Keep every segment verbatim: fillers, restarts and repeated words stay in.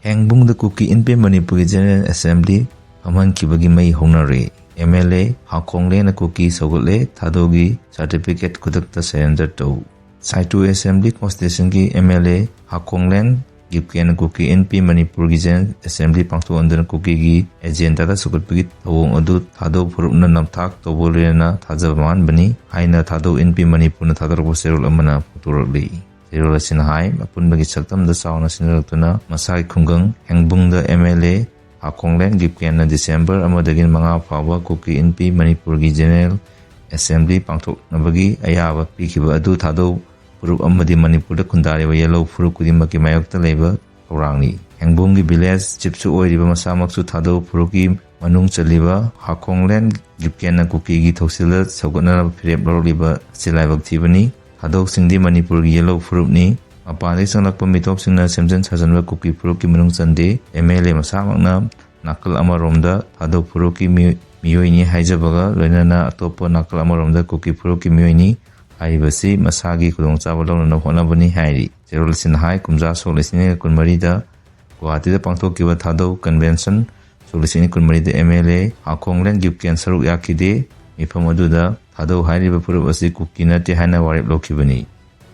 ꯍꯦꯡꯕꯨꯡꯗ ꯀꯨꯀꯤ ꯏꯟꯄꯤ ꯃꯅꯤꯄꯨꯔꯒꯤ General Assembly ꯐꯝꯍꯟꯈꯤꯕꯒꯤ ꯃꯩ ꯍꯧꯅꯔꯦ꯫ MLA ꯍꯥꯈꯣꯡꯂꯦꯟꯅ ꯀꯨꯀꯤ ꯁꯧꯒꯠꯂꯦ, ꯊꯥꯗꯧꯒꯤ certificate ꯈꯨꯗꯛꯇ surrender ꯇꯧ꯫ ꯁꯥꯏꯇꯨ Assembly Constituencyꯒꯤ MLA ꯍꯥꯈꯣꯡꯂꯦꯟ ꯒꯤꯞꯀꯦꯟꯅ ꯀꯨꯀꯤ ꯏꯟꯄꯤ ꯃꯅꯤꯄꯨꯔꯒꯤ General Assembly ꯄꯥꯡꯊꯣꯛꯍꯟꯗꯨꯅ ꯀꯨꯀꯤꯒꯤ agendaꯗ ꯁꯧꯒꯠꯄꯒꯤ ꯊꯧꯑꯣꯡ ꯑꯗꯨ ꯊꯥꯗꯧ ꯐꯨꯔꯨꯞꯅ ꯅꯝꯊꯥꯛ ꯇꯧꯕ ꯂꯣꯏꯅꯅ ꯊꯥꯖꯕ ꯃꯥꯡꯍꯟꯕꯅꯤ ꯍꯥꯏꯅ ꯊꯥꯗꯧ ꯏꯟꯄꯤ ꯃꯅꯤꯄꯨꯔꯅ ꯊꯥꯗꯣꯔꯛꯄ ꯆꯦꯔꯣꯜ ꯑꯃꯅ ꯐꯣꯡꯗꯣꯔꯛꯂꯤ꯫ ꯆꯦꯔꯣꯜ ꯑꯁꯤꯅ ꯍꯥꯏ, ꯑꯄꯨꯟꯕꯒꯤ ꯁꯛꯇꯝꯗ ꯆꯥꯎꯅ ꯁꯤꯖꯤꯟꯅꯔꯛꯇꯨꯅ ꯃꯁꯥꯒꯤ ꯈꯨꯡꯒꯪ ꯍꯦꯡꯕꯨꯡꯗ MLA ꯍꯥꯈꯣꯡꯂꯦꯟ ꯒꯤꯞꯀꯦꯟꯅ ꯗꯤꯁꯦꯝꯕꯔ ꯑꯃꯗꯒꯤ ꯃꯉꯥ ꯐꯥꯎꯕ ꯀꯨꯀꯤ ꯏꯟꯄꯤ ꯃꯅꯤꯄꯨꯔꯒꯤ General Assembly ꯄꯥꯡꯊꯣꯛꯅꯕꯒꯤ ꯑꯌꯥꯕ ꯄꯤꯈꯤꯕ ꯑꯗꯨ ꯊꯥꯗꯧ ꯐꯨꯔꯨꯞ ꯑꯃꯗꯤ ꯃꯅꯤꯄꯨꯔꯗ ꯈꯨꯟꯗꯥꯔꯤꯕ ꯌꯦꯜꯍꯧ ꯐꯨꯔꯨꯞ ꯈꯨꯗꯤꯡꯃꯛꯀꯤ ꯃꯥꯌꯣꯛꯇ ꯂꯩꯕ ꯊꯧꯔꯥꯡꯅꯤ꯫ ꯍꯦꯡꯕꯨꯡꯒꯤ village chiefꯁꯨ ꯑꯣꯏꯔꯤꯕ ꯃꯁꯥꯃꯛꯁꯨ ꯊꯥꯗꯧ ꯐꯨꯔꯨꯞꯀꯤ ꯃꯅꯨꯡ ꯆꯜꯂꯤꯕ ꯍꯥꯈꯣꯡꯂꯦꯟ ꯒꯤꯞꯀꯦꯟꯅ ꯀꯨꯀꯤꯒꯤ ꯊꯧꯁꯤꯜꯗ ꯁꯧꯒꯠꯅꯅꯕ ꯐꯤꯔꯦꯞ ꯂꯧꯔꯛꯂꯤꯕ ꯑꯁꯤ ꯂꯥꯏꯕꯛ ꯊꯤꯕꯅꯤ꯫ ꯊꯥꯗꯧꯁꯤꯡꯗꯤ ꯃꯅꯤꯄꯨꯔꯒꯤ ꯌꯦꯜꯍꯧ ꯐꯨꯔꯨꯞꯅꯤ꯫ ꯃꯄꯥꯟꯗꯒꯤ ꯆꯪꯂꯛꯄ ꯃꯤꯇꯣꯞꯁꯤꯡꯅ ꯁꯦꯝꯖꯤꯟ ꯁꯥꯖꯤꯟꯕ ꯀꯨꯀꯤ ꯐꯨꯔꯨꯞꯀꯤ ꯃꯅꯨꯡ ꯆꯟꯗꯦ꯫ MLA ꯃꯁꯥꯃꯛꯅ ꯅꯥꯀꯜ ꯑꯃꯔꯣꯝꯗ ꯊꯥꯗꯧ ꯐꯨꯔꯨꯞꯀꯤ ꯃꯤꯑꯣꯏ-, ꯃꯤꯑꯣꯏꯅꯤ ꯍꯥꯏꯖꯕꯒ ꯂꯣꯏꯅꯅ ꯑꯇꯣꯞꯄ ꯅꯥꯀꯜ ꯑꯃꯔꯣꯝꯗ ꯀꯨꯀꯤ ꯐꯨꯔꯨꯞꯀꯤ ꯃꯤꯑꯣꯏꯅꯤ ꯍꯥꯏꯔꯤꯕꯁꯤ ꯃꯁꯥꯒꯤ ꯈꯨꯗꯣꯡꯆꯥꯕ ꯂꯧꯅꯅꯕ ꯍꯣꯠꯅꯕꯅꯤ ꯍꯥꯏꯔꯤ꯫ ꯆꯦꯔꯣꯜ ꯑꯁꯤꯅ ꯍꯥꯏ, ꯀꯨꯝꯖꯥ ꯁꯣꯛ ꯂꯤꯁꯤꯡ ꯑꯅꯤꯒ ꯀꯨꯟꯃꯔꯤꯗ ꯒꯨꯋꯥꯍꯥꯇꯤꯗ ꯄꯥꯡꯊꯣꯛꯈꯤꯕ ꯊꯥꯗꯧ convention ꯁꯣꯛ ꯂꯤꯁꯤꯡ ꯑꯅꯤ ꯀꯨꯟꯃꯔꯤꯗ MLA ꯍꯥꯈꯣꯡꯂꯦꯟ ꯒꯤꯞꯀꯦꯟ ꯁꯔꯨꯛ ꯌꯥꯈꯤꯗꯦ꯫ ꯃꯤꯐꯝ ꯑꯗꯨꯗ ꯊꯥꯗꯧ ꯍꯥꯏꯔꯤꯕ ꯐꯨꯔꯨꯞ ꯑꯁꯤ ꯀꯨꯀꯤ ꯅꯠꯇꯦ ꯍꯥꯏꯅ ꯋꯥꯔꯦꯞ ꯂꯧꯈꯤꯕꯅꯤ꯫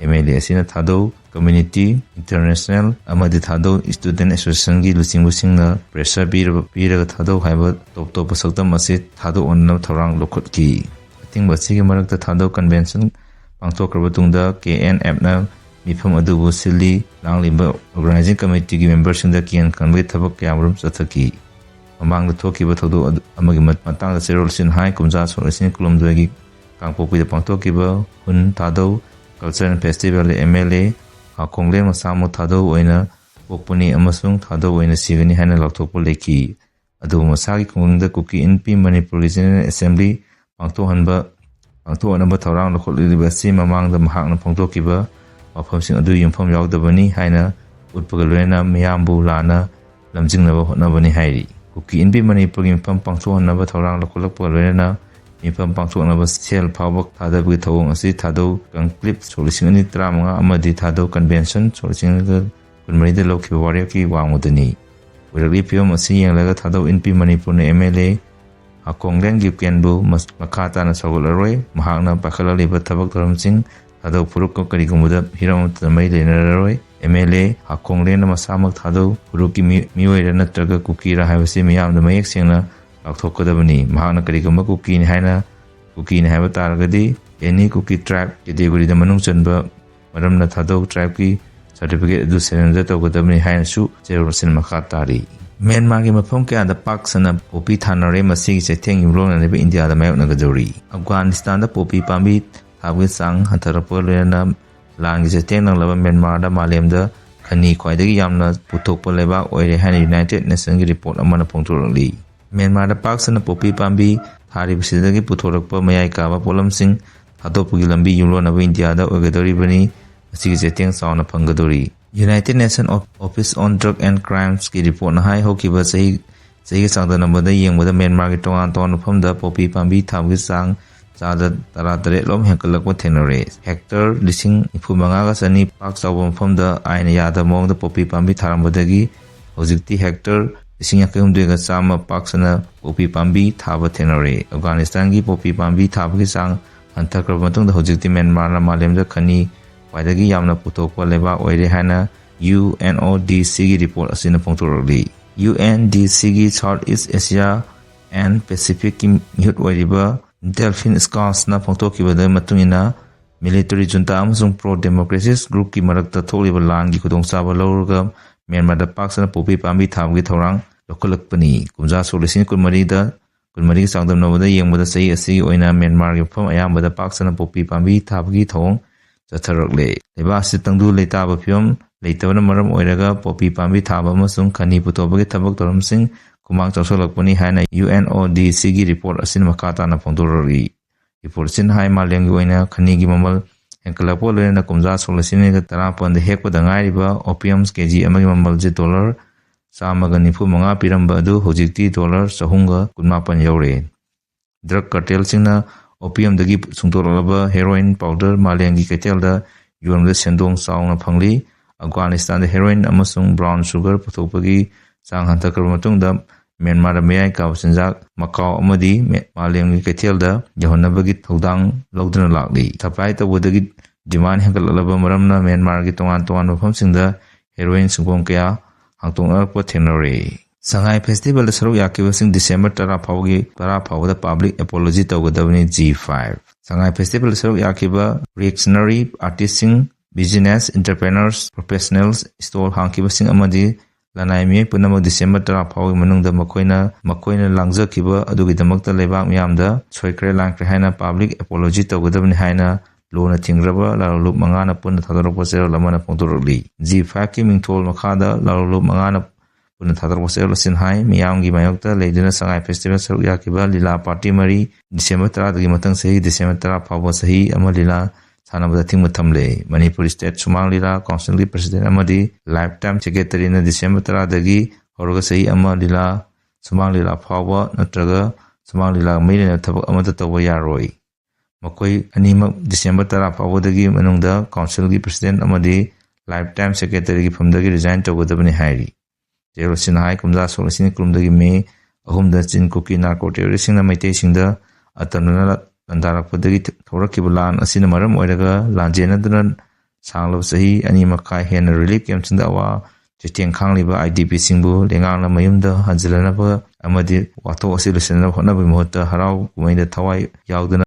MLA ꯑꯁꯤꯅ ꯊꯥꯗꯧ Community International ꯑꯃꯗꯤ ꯊꯥꯗꯧ Student Associationꯒꯤ ꯂꯨꯆꯤꯡꯕꯁꯤꯡꯅ pressure ꯄꯤꯔꯕ-, ꯄꯤꯔꯒ ꯊꯥꯗꯧ ꯍꯥꯏꯕ ꯇꯣꯞ ꯇꯣꯞꯄ ꯁꯛꯇꯝ ꯑꯁꯤ ꯊꯥꯗꯣꯛꯅꯅꯕ ꯊꯧꯔꯥꯡ ꯂꯧꯈꯠꯈꯤ꯫ ꯑꯊꯤꯡꯕ ꯑꯁꯤꯒꯤ ꯃꯔꯛꯇ ꯊꯥꯗꯧ convention ꯄꯥꯡꯊꯣꯛꯈ꯭ꯔꯕ ꯇꯨꯡꯗ KNFꯅ ꯃꯤꯐꯝ ꯑꯗꯨꯕꯨ ꯁꯤꯜꯂꯤ ꯂꯥꯡꯂꯤꯕ organizing committeeꯒꯤ memberꯁꯤꯡꯗ ꯀꯤꯍꯟ ꯈꯪꯍꯟꯕꯒꯤ ꯊꯕꯛ ꯀꯌꯥꯃꯔꯨꯝ ꯆꯠꯊꯈꯤ꯫ ꯃꯃꯥꯡꯗ ꯊꯣꯛꯈꯤꯕ ꯊꯧꯗꯣꯛ ꯑꯗꯨ ꯑꯃꯒꯤ ꯃꯠ-, ꯃꯇꯥꯡꯗ ꯆꯦꯔꯣꯜꯁꯤꯡ ꯍꯥꯏ, ꯀꯨꯝꯖꯥ ꯁꯣꯛ ꯂꯤꯁꯤꯡ ꯀꯨꯟꯍꯨꯝꯗꯣꯏꯒꯤ ꯀꯥꯡꯄꯣꯛꯄꯤꯗ ꯄꯥꯡꯊꯣꯛꯈꯤꯕ ꯍꯨꯟ ꯊꯥꯗꯧ Cultural Festivalꯗ MLA ꯍꯥꯈꯣꯡꯂꯦꯟ ꯃꯁꯥꯃꯛ ꯊꯥꯗꯧ ꯑꯣꯏꯅ ꯄꯣꯛꯄꯅꯤ ꯑꯃꯁꯨꯡ ꯊꯥꯗꯧ ꯑꯣꯏꯅ ꯁꯤꯒꯅꯤ ꯍꯥꯏꯅ ꯂꯥꯎꯊꯣꯛꯄ ꯂꯩꯈꯤ꯫ ꯑꯗꯨꯕꯨ ꯃꯁꯥꯒꯤ ꯈꯨꯡꯒꯪꯗ ꯀꯨꯀꯤ ꯏꯟꯄꯤ ꯃꯅꯤꯄꯨꯔꯒꯤ General Assembly ꯄꯥꯡꯊꯣꯛꯍꯟꯕ, ꯄꯥꯡꯊꯣꯛꯍꯟꯅꯕ ꯊꯧꯔꯥꯡ ꯂꯧꯈꯠꯂꯤꯕ ꯑꯁꯤ ꯃꯃꯥꯡꯗ ꯃꯍꯥꯛꯅ ꯐꯣꯡꯗꯣꯛꯈꯤꯕ ꯋꯥꯐꯝꯁꯤꯡ ꯑꯗꯨ ꯌꯨꯝꯐꯝ ꯌꯥꯎꯗꯕꯅꯤ ꯍꯥꯏꯅ ꯎꯠꯄꯒ ꯂꯣꯏꯅꯅ ꯃꯤꯌꯥꯝꯕꯨ ꯂꯥꯟꯅ ꯂꯝꯖꯤꯡꯅꯕ ꯍꯣꯠꯅꯕꯅꯤ ꯍꯥꯏꯔꯤ꯫ ꯀꯨꯀꯤ ꯏꯟꯄꯤ ꯃꯅꯤꯄꯨꯔꯒꯤ ꯃꯤꯐꯝ ꯄꯥꯡꯊꯣꯛꯍꯟꯅꯕ ꯊꯧꯔꯥꯡ ꯂꯧꯈꯠꯂꯛꯄꯒ ꯂꯣꯏꯅꯅ ꯃꯤꯐꯝ ꯄꯥꯡꯊꯣꯛꯅꯕ ꯁꯦꯜ ꯐꯥꯎꯕ ꯊꯥꯗꯕꯒꯤ ꯊꯧꯑꯣꯡ ꯑꯁꯤ ꯊꯥꯗꯧ conclave ꯁꯣꯛ ꯂꯤꯁꯤꯡ ꯑꯅꯤ ꯇꯔꯥꯃꯉꯥ ꯑꯃꯗꯤ ꯊꯥꯗꯧ convention ꯁꯣꯛ ꯂꯤꯁꯤꯡ ꯑꯅꯤꯒ ꯀꯨꯟꯃꯔꯤꯗ ꯂꯧꯈꯤꯕ ꯋꯥꯔꯦꯞꯀꯤ ꯋꯥꯡꯃꯗꯅꯤ꯫ ꯑꯣꯏꯔꯛꯂꯤꯕ ꯐꯤꯕꯝ ꯑꯁꯤ ꯌꯦꯡꯂꯒ ꯊꯥꯗꯧ ꯏꯟꯄꯤ ꯃꯅꯤꯄꯨꯔꯅ MLA ꯍꯥꯀꯣꯡꯂꯦꯟ ꯒꯤꯞꯀꯦꯟꯕꯨ ꯃꯈꯥ ꯇꯥꯅ ꯁꯧꯒꯠꯂꯔꯣꯏ꯫ ꯃꯍꯥꯛꯅ ꯄꯥꯏꯈꯠꯂꯛꯂꯤꯕ ꯊꯕꯛ ꯊꯧꯔꯝꯁꯤꯡ ꯊꯥꯗꯧ ꯐꯨꯔꯨꯞꯀ ꯀꯔꯤꯒꯨꯝꯕꯗ ꯍꯤꯔꯝ ꯑꯃꯠꯇꯗ ꯃꯔꯤ ꯂꯩꯅꯔꯔꯣꯏ꯫ MLA ꯍꯥꯀꯣꯡꯂꯦꯟꯅ ꯃꯁꯥꯃꯛ ꯊꯥꯗꯧ ꯐꯨꯔꯨꯞꯀꯤ ꯃꯤꯑꯣꯏꯔ ꯅꯠꯇ꯭ꯔꯒ ꯀꯨꯀꯤꯔ ꯍꯥꯏꯕꯁꯤ ꯃꯤꯌꯥꯝꯗ ꯃꯌꯦꯛ ꯁꯦꯡꯅ ꯂꯥꯎꯊꯣꯛꯀꯗꯕꯅꯤ꯫ ꯃꯍꯥꯛꯅ ꯀꯔꯤꯒꯨꯝꯕ ꯀꯨꯀꯤꯅꯤ ꯍꯥꯏꯅ ꯀꯨꯀꯤꯅꯤ ꯍꯥꯏꯕ ꯇꯥꯔꯒꯗꯤ, any Kuki tribe category ꯗ ꯃꯅꯨꯡ ꯆꯟꯕ ꯃꯔꯝꯅ ꯊꯥꯗꯧ tribe ꯀꯤ certificate ꯑꯗꯨ surrender ꯇꯧꯒꯗꯕꯅꯤ ꯍꯥꯏꯅꯁꯨ ꯆꯦꯔꯣꯜ ꯑꯁꯤꯅ ꯃꯈꯥ ꯇꯥꯔꯤ꯫ ꯃ꯭ꯌꯥꯟꯃꯥꯔꯒꯤ ꯃꯐꯝ ꯀꯌꯥꯗ ꯄꯥꯛ ꯁꯟꯅ ꯄꯣꯄꯤ ꯊꯥꯅꯔꯦ꯫ ꯃꯁꯤꯒꯤ ꯆꯩꯊꯦꯡ ꯌꯨꯝꯂꯣꯟꯅꯔꯤꯕ ꯏꯟꯗꯤꯌꯥꯗ ꯃꯥꯌꯣꯛꯅꯒꯗꯧꯔꯤ꯫ ꯑꯐꯒꯥꯅꯤꯁꯇꯥꯟꯗ ꯄꯣꯄꯤ ꯄꯥꯝꯕꯤ ꯊꯥꯕꯒꯤ ꯆꯥꯡ ꯍꯟꯊꯔꯛꯄꯒ ꯂꯣꯏꯅꯅ ꯂꯥꯟꯒꯤ ꯆꯩꯊꯦꯡ ꯅꯪꯂꯕ ꯃ꯭ꯌꯥꯟꯃꯥꯔꯗ ꯃꯥꯂꯦꯝꯗ ꯈꯅꯤ ꯈ꯭ꯋꯥꯏꯗꯒꯤ ꯌꯥꯝꯅ ꯄꯨꯊꯣꯛꯄ ꯂꯩꯕꯥꯛ ꯑꯣꯏꯔꯦ ꯍꯥꯏꯅ United Nation ꯒꯤ report ꯑꯃꯅ ꯐꯣꯡꯗꯣꯔꯛꯂꯤ꯫ ꯃ꯭ꯌꯥꯟꯃꯥꯔꯗ ꯄꯥꯛ ꯁꯟꯅ ꯄꯣꯄꯤ ꯄꯥꯝꯕꯤ ꯊꯥꯔꯤꯕꯁꯤꯗꯒꯤ ꯄꯨꯊꯣꯔꯛꯄ ꯃꯌꯥꯏ ꯀꯥꯕ ꯄꯣꯠꯂꯝꯁꯤꯡ ꯊꯥꯗꯣꯛꯄꯒꯤ ꯂꯝꯕꯤ ꯌꯨꯝꯂꯣꯟꯅꯕ ꯏꯟꯗꯤꯌꯥꯗ ꯑꯣꯏꯒꯗꯧꯔꯤꯕꯅꯤ꯫ ꯃꯁꯤꯒꯤ ꯆꯩꯊꯦꯡ ꯆꯥꯎꯅ ꯐꯪꯒꯗꯧꯔꯤ꯫ United Nation Office on Drug and Crimes ꯀꯤ report ꯅ ꯍꯥꯏ, ꯍꯧꯈꯤꯕ ꯆꯍꯤ ꯆꯍꯤꯒ ꯆꯥꯡꯗꯝꯅꯕꯗ ꯌꯦꯡꯕꯗ ꯃ꯭ꯌꯥꯟꯃꯥꯔꯒꯤ ꯇꯣꯉꯥꯟ ꯇꯣꯉꯥꯟꯕ ꯃꯐꯝꯗ ꯄꯣꯄꯤ ꯄꯥꯝꯕꯤ ꯊꯥꯕꯒꯤ ꯆꯥꯡ ꯆꯥꯗ ꯇꯔꯥ ꯇꯔꯦꯠ ꯂꯣꯝ ꯍꯦꯟꯒꯠꯂꯛꯄ ꯊꯦꯡꯅꯔꯦ꯫ Hectare ꯂꯤꯁꯤꯡ ꯅꯤꯐꯨ ꯃꯉꯥꯒ ꯆꯅꯤ ꯄꯥꯛ ꯆꯥꯎꯕ ꯃꯐꯝꯗ ꯑꯥꯏꯟꯅ ꯌꯥꯗꯕ ꯃꯑꯣꯡꯗ ꯄꯣꯄꯤ ꯄꯥꯝꯕꯤ ꯊꯥꯔꯝꯕꯗꯒꯤ ꯍꯧꯖꯤꯛꯇꯤ hectare ꯂꯤꯁꯤꯡ ꯌꯥꯡꯈꯩ ꯍꯨꯝꯗꯣꯏꯒ ꯆꯥꯝꯃ ꯄꯥꯛ ꯁꯟꯅ ꯄꯣꯄꯤ ꯄꯥꯝꯕꯤ ꯊꯥꯕ ꯊꯦꯡꯅꯔꯦ꯫ ꯑꯐꯒꯥꯅꯤꯁꯇꯥꯟꯒꯤ ꯄꯣꯄꯤ ꯄꯥꯝꯕꯤ ꯊꯥꯕꯒꯤ ꯆꯥꯡ ꯍꯟꯊꯈ꯭ꯔꯕ ꯃꯇꯨꯡꯗ ꯍꯧꯖꯤꯛꯇꯤ ꯃ꯭ꯌꯥꯟꯃꯥꯔꯅ ꯃꯥꯂꯦꯝꯗ ꯈꯅꯤ ꯈ꯭ꯋꯥꯏꯗꯒꯤ ꯌꯥꯝꯅ ꯄꯨꯊꯣꯛꯄ ꯂꯩꯕꯥꯛ ꯑꯣꯏꯔꯦ ꯍꯥꯏꯅ UNODC ꯒꯤ report ꯑꯁꯤꯅ ꯐꯣꯡꯗꯣꯔꯛꯂꯤ꯫ UNODC ꯒꯤ South East Asia and Pacific ꯀꯤ ꯃꯤꯍꯨꯠ ꯑꯣꯏꯔꯤꯕ Delphin Scott ꯅ ꯐꯣꯡꯗꯣꯛꯈꯤꯕꯗ ꯃꯇꯨꯡ ꯏꯟꯅ, military junta ꯑꯃꯁꯨꯡ pro democracy group ꯀꯤ ꯃꯔꯛꯇ ꯊꯣꯛꯂꯤꯕ ꯂꯥꯟꯒꯤ ꯈꯨꯗꯣꯡꯆꯥꯕ ꯂꯧꯔꯒ ꯃ꯭ꯌꯥꯟꯃꯥꯔꯗ ꯄꯥꯛ ꯁꯟꯅ ꯄꯣꯄꯤ ꯄꯥꯝꯕꯤ ꯊꯥꯕꯒꯤ ꯊꯧꯔꯥꯡ ꯂꯧꯈꯠꯂꯛꯄꯅꯤ꯫ ꯀꯨꯝꯖꯥ ꯁꯣꯛ ꯂꯤꯁꯤꯡ ꯀꯨꯟꯃꯔꯤꯗ ꯀꯨꯟꯃꯔꯤꯒ ꯆꯥꯡꯗꯝꯅꯕꯗ ꯌꯦꯡꯕꯗ ꯆꯍꯤ ꯑꯁꯤꯒꯤ ꯑꯣꯏꯅ ꯃ꯭ꯌꯥꯟꯃꯥꯔꯒꯤ ꯃꯐꯝ ꯑꯌꯥꯝꯕꯗ ꯄꯥꯛ ꯁꯟꯅ ꯄꯣꯄꯤ ꯄꯥꯝꯕꯤ ꯊꯥꯕꯒꯤ ꯊꯧꯑꯣꯡ ꯆꯠꯊꯔꯛꯂꯦ꯫ ꯂꯩꯕꯥꯛ ꯑꯁꯤꯗ ꯇꯪꯗꯨ ꯂꯩꯇꯥꯕ ꯐꯤꯕꯝ ꯂꯩꯇꯕꯅ ꯃꯔꯝ ꯑꯣꯏꯔꯒ ꯄꯣꯄꯤ ꯄꯥꯝꯕꯤ ꯊꯥꯕ ꯑꯃꯁꯨꯡ ꯈꯅꯤ ꯄꯨꯊꯣꯛꯄꯒꯤ ꯊꯕꯛ ꯊꯧꯔꯝꯁꯤꯡ ꯈꯨꯃꯥꯡ ꯆꯥꯎꯁꯤꯜꯂꯛꯄꯅꯤ ꯍꯥꯏꯅ UNODC ꯒꯤ report ꯑꯁꯤꯅ ꯃꯈꯥ ꯇꯥꯅ ꯐꯣꯡꯗꯣꯔꯛꯂꯤ꯫ Report ꯑꯁꯤꯅ ꯍꯥꯏ, ꯃꯥꯂꯦꯝꯒꯤ ꯑꯣꯏꯅ ꯈꯅꯤꯒꯤ ꯃꯃꯜ ꯍꯦꯟꯒꯠꯂꯛꯄꯒ ꯂꯣꯏꯅꯅ ꯀꯨꯝꯖꯥ ꯁꯣꯛ ꯂꯤꯁꯤꯡ ꯑꯅꯤꯒ ꯇꯔꯥꯃꯥꯄꯟꯗ ꯍꯦꯛꯄꯗ ꯉꯥꯏꯔꯤꯕ opium ꯀꯦꯖꯤ ꯑꯃꯒꯤ ꯃꯃꯜꯁꯦ dollar ꯆꯥꯝꯃꯒ ꯅꯤꯐꯨ ꯃꯉꯥ ꯄꯤꯔꯝꯕ ꯑꯗꯨ ꯍꯧꯖꯤꯛꯇꯤ dollar ꯆꯍꯨꯝꯒ ꯀꯨꯟꯃꯥꯄꯟ ꯌꯧꯔꯦ꯫ Drug cartel ꯁꯤꯡꯅ opium ꯗꯒꯤ ꯁꯨꯡꯗꯣꯛꯂꯛꯂꯕ heroin powder ꯃꯥꯂꯦꯝꯒꯤ ꯀꯩꯊꯦꯜꯗ ꯌꯣꯟꯕꯗ ꯁꯦꯟꯗꯣꯡ ꯆꯥꯎꯅ ꯐꯪꯂꯤ꯫ ꯑꯐꯒꯥꯅꯤꯁꯇꯥꯟꯗ heroin ꯑꯃꯁꯨꯡ brown sugar ꯄꯨꯊꯣꯛꯄꯒꯤ ꯆꯥꯡ ꯍꯟꯊꯈ꯭ꯔꯕ ꯃꯇꯨꯡꯗ ꯃ꯭ꯌꯥꯟꯃꯥꯔꯗ ꯃꯌꯥꯏ ꯀꯥꯕ ꯆꯤꯟꯖꯥꯛ ꯃꯀꯥꯎ ꯑꯃꯗꯤ ꯃꯦ-, ꯃꯥꯂꯦꯝꯒꯤ ꯀꯩꯊꯦꯜꯗ ꯌꯧꯍꯟꯅꯕꯒꯤ ꯊꯧꯗꯥꯡ ꯂꯧꯗꯨꯅ ꯂꯥꯛꯂꯤ꯫ Supply ꯇꯧꯕꯗꯒꯤ demand ꯍꯦꯟꯒꯠꯂꯛꯂꯕ ꯃꯔꯝꯅ ꯃ꯭ꯌꯥꯟꯃꯥꯔꯒꯤ ꯇꯣꯉꯥꯟ ꯇꯣꯉꯥꯟꯕ ꯃꯐꯝꯁꯤꯡꯗ heroin ꯁꯪꯒꯣꯝ ꯀꯌꯥ ꯍꯥꯡꯗꯣꯛꯅꯔꯛꯄ ꯊꯦꯡꯅꯔꯦ꯫ ꯁꯉꯥꯏ festivalꯗ ꯁꯔꯨꯛ ꯌꯥꯈꯤꯕꯁꯤꯡ December ꯇꯔꯥ ꯐꯥꯎꯕꯒꯤ, ꯇꯔꯥ ꯐꯥꯎꯕꯗ public apology ꯇꯧꯒꯗꯕꯅꯤ꯫ G five꯫ ꯁꯉꯥꯏ festivalꯗ ꯁꯔꯨꯛ ꯌꯥꯈꯤꯕ reactionary artistꯁꯤꯡ, business entrepreneurs, professionals, stall ꯍꯥꯡꯈꯤꯕꯁꯤꯡ ꯑꯃꯗꯤ ꯂꯅꯥꯏ ꯃꯤꯑꯣꯏ ꯄꯨꯝꯅꯃꯛ December ꯇꯔꯥ ꯐꯥꯎꯒꯤ ꯃꯅꯨꯡꯗ ꯃꯈꯣꯏꯅ, ꯃꯈꯣꯏꯅ ꯂꯥꯡꯖꯈꯤꯕ ꯑꯗꯨꯒꯤꯗꯃꯛꯇ ꯂꯩꯕꯥꯛ ꯃꯤꯌꯥꯝꯗ ꯁꯣꯏꯈ꯭ꯔꯦ ꯂꯥꯟꯈ꯭ꯔꯦ ꯍꯥꯏꯅ public apology ꯇꯧꯒꯗꯕꯅꯤ ꯍꯥꯏꯅ ꯂꯨꯅ ꯊꯤꯡꯈ꯭ꯔꯕ ꯂꯥꯂꯣꯡꯂꯨꯞ ꯃꯉꯥꯅ ꯄꯨꯟꯅ ꯊꯥꯗꯣꯔꯛꯄ ꯆꯦꯔꯣꯜ ꯑꯃꯅ ꯐꯣꯡꯗꯣꯔꯛꯂꯤ꯫ G fiveꯀꯤ ꯃꯤꯡꯊꯣꯜ ꯃꯈꯥꯗ ꯂꯥꯂꯣꯡꯂꯨꯞ ꯃꯉꯥꯅ ꯄꯨꯟꯅ ꯊꯥꯗꯣꯔꯛꯄ ꯆꯦꯔꯣꯜ ꯑꯁꯤꯅ ꯍꯥꯏ, ꯃꯤꯌꯥꯝꯒꯤ ꯃꯥꯌꯣꯛꯇ ꯂꯩꯗꯨꯅ ꯁꯉꯥꯏ festival ꯁꯔꯨꯛ ꯌꯥꯈꯤꯕ ꯂꯤꯂꯥ party ꯃꯔꯤ December ꯇꯔꯥꯗꯒꯤ ꯃꯊꯪ ꯆꯍꯤ December ꯇꯔꯥ ꯐꯥꯎꯕ ꯆꯍꯤ ꯑꯃ ꯂꯤꯂꯥ ꯁꯥꯟꯅꯕꯗ ꯑꯊꯤꯡꯕ ꯊꯝꯂꯦ꯫ ꯃꯅꯤꯄꯨꯔ state ꯁꯨꯃꯥꯡ ꯂꯤꯂꯥ councilꯒꯤ president ꯑꯃꯗꯤ lifetime secretaryꯅ December ꯇꯔꯥꯗꯒꯤ ꯍꯧꯔꯒ ꯆꯍꯤ ꯑꯃ ꯂꯤꯂꯥ, ꯁꯨꯃꯥꯡ ꯂꯤꯂꯥ ꯐꯥꯎꯕ ꯅꯠꯇ꯭ꯔꯒ ꯁꯨꯃꯥꯡ ꯂꯤꯂꯥꯒ ꯃꯔꯤ ꯂꯩꯅꯕ ꯊꯕꯛ ꯑꯃꯠꯇ ꯇꯧꯕ ꯌꯥꯔꯣꯏ꯫ ꯃꯈꯣꯏ ꯑꯅꯤꯃꯛ December ꯇꯔꯥ ꯐꯥꯎꯕꯗꯒꯤ ꯃꯅꯨꯡꯗ councilꯒꯤ president ꯑꯃꯗꯤ lifetime secretaryꯒꯤ ꯐꯝꯗꯒꯤ resign ꯇꯧꯒꯗꯕꯅꯤ ꯍꯥꯏꯔꯤ꯫ ꯆꯦꯔꯣꯜ ꯑꯁꯤꯅ ꯍꯥꯏ, ꯀꯨꯝꯖꯥ ꯁꯣꯛ ꯂꯤꯁꯤꯡ ꯀꯨꯟꯍꯨꯝꯗꯒꯤ May ꯑꯍꯨꯝꯗ ꯆꯤꯟ ꯀꯨꯀꯤ narco terroristꯁꯤꯡꯅ ꯃꯩꯇꯩꯁꯤꯡꯗ ꯑꯇꯝꯅꯅ ꯂꯥꯟꯗꯥꯔꯛꯄꯗꯒꯤ ꯊꯣꯛꯂꯛꯈꯤꯕ ꯂꯥꯟ ꯑꯁꯤꯅ ꯃꯔꯝ ꯑꯣꯏꯔꯒ ꯂꯥꯟꯖꯦꯟꯅꯗꯨꯅ ꯁꯥꯡꯂꯕ ꯆꯍꯤ ꯑꯅꯤ ꯃꯈꯥꯏ ꯍꯦꯟꯅ relief campꯁꯤꯡꯗ ꯑꯋꯥ ꯆꯩꯊꯦꯡ ꯈꯥꯡꯂꯤꯕ IDPꯁꯤꯡꯕꯨ ꯂꯩꯉꯥꯛꯅ ꯃꯌꯨꯝꯗ ꯍꯟꯖꯤꯜꯂꯅꯕ ꯑꯃꯗꯤ ꯋꯥꯊꯣꯛ ꯑꯁꯤ ꯂꯣꯏꯁꯤꯟꯅꯕ ꯍꯣꯠꯅꯕꯒꯤ ꯃꯍꯨꯠꯇ ꯍꯔꯥꯎ ꯀꯨꯝꯍꯩꯗ ꯊꯋꯥꯏ ꯌꯥꯎꯗꯨꯅ